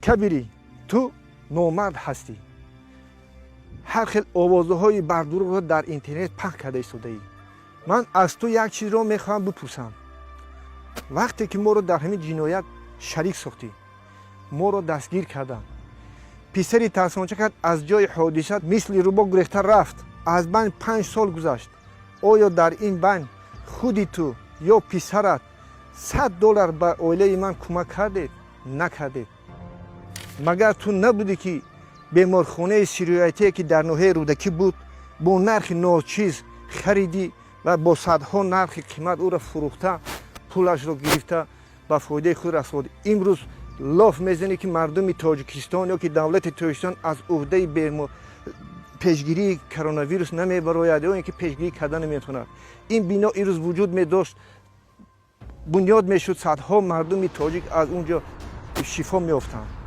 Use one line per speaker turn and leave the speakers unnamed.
Кабирӣ, ту номард ҳастӣ. Ҳар хел овозаҳои бардурӯғро дар интернет паҳн карда истодаӣ. Ман аз ту як чизро мехоҳам бипурсам. Вақте ки моро дар ҳамин ҷиноят шарик сохтӣ, моро дастгир карданд, писари тарсончакат аз ҷои ҳодиса мисли рӯбоҳ гурехта рафт. Аз байн 5 сол гузашт. Оё дар ин байн худи ту ё писарат 100 доллар ба оилаи ман кӯмак кардед? Накардед. Магар ту набудӣ, ки беморхонаи сироятие, ки дар ноҳияи Рӯдакӣ буд, бо нархи ночиз харидӣ ва бо садҳо нархи қимат ӯро фурӯхта, пулашро гирифта, ба фоидаи худ расондӣ? Имрӯз лоф мезанӣ, ки мардуми Тоҷикистон ё ки давлати Тоҷикистон аз уҳдаи пешгирии коронавирус намебарояд ё ин ки пешгирӣ карда наметавонад. Ин бино имрӯз вуҷуд медошт, бунёд мешуд, садҳо мардуми тоҷик аз он ҷо шифо меёфтанд.